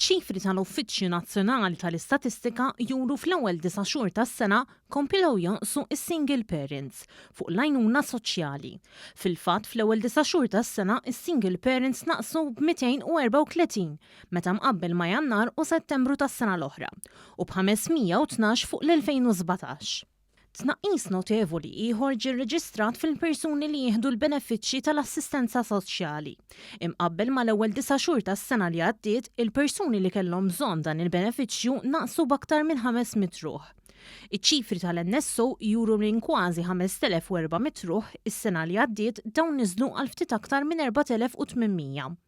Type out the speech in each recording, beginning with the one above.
Ċifri tal-Uffiċċju Nazzjonali tal-Istatistika juru fl-ewwel disa' xhur tas-sena komplew jonqsu s-single parents fuq l-għajnuna soċjali. Fil-fatt fl-ewwel disa' xhur tas-sena s-single parents naqsu b'234 meta mqabbel ma' Jannar u Settembru tas-sena l-oħra u b'512 fuq l-2017. Tnaqqis notevoli ieħor ġie rreġistrat fil-persuni li jieħdu l-benefiċċji tal-assistenza soċjali. Imqabbel mal-ewwel disa' xhur tas-sena li għaddiet, il-persuni li kellhom bżonn dan il-benefiċċju naqsu b'aktar minn 500 ruħ. Iċ-ċifri tal-NSO juru li minn kważi 5,400 ruħ is-sena li għaddiet dawn niżlu għal ftit aktar minn 4,800.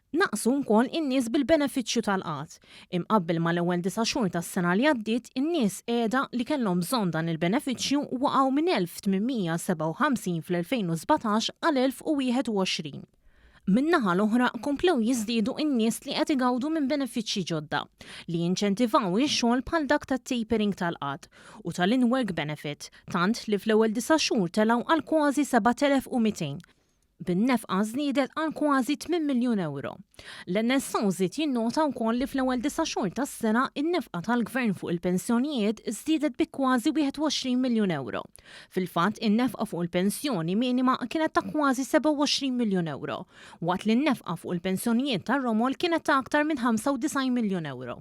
Naqsu wkoll in-nies bil-benefiċċju tal-qgħad. Imqabbel mal-ewwel disa' xhur tas-sena li għaddiet, in-nies qiegħda li kellhom bżonn dan il-benefiċċju waqgħu minn 1,857 fl-2017 għal 1,021. Min-naħa l-oħra, komplew jiżdiedu n-nies li qed igawdu minn benefiċċji ġodda li jinċentivaw ix-xogħol bħal dak tat-tapering tal-qgħad u tal-in-work benefit, tant li fl-ewwel disa' xhur telgħu għal kważi 7,200. bin-nefqa żdiedet għal kważi tminn miljun ewro. L-NSO żied jinnota wkoll li fl-ewwel disa' xhur tas-sena in-nefqa tal-Gvern fuq il-pensjonijiet żdiedet bi kważi 21 miljun ewro. Fil-fatt, in-nefqa fuq il-pensjoni minima kienet ta' kważi 27 miljun ewro, waqt li n-nefqa fuq il-pensjonijiet tar-romol kienet ta' aktar minn 95 miljun ewro.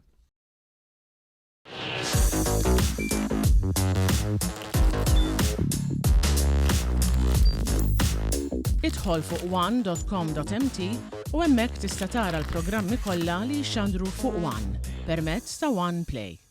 Idħol fuq one.com.mt u hemmhekk tista' tara l-programmi kollha li jixxandru fuq One permezz ta' One Play.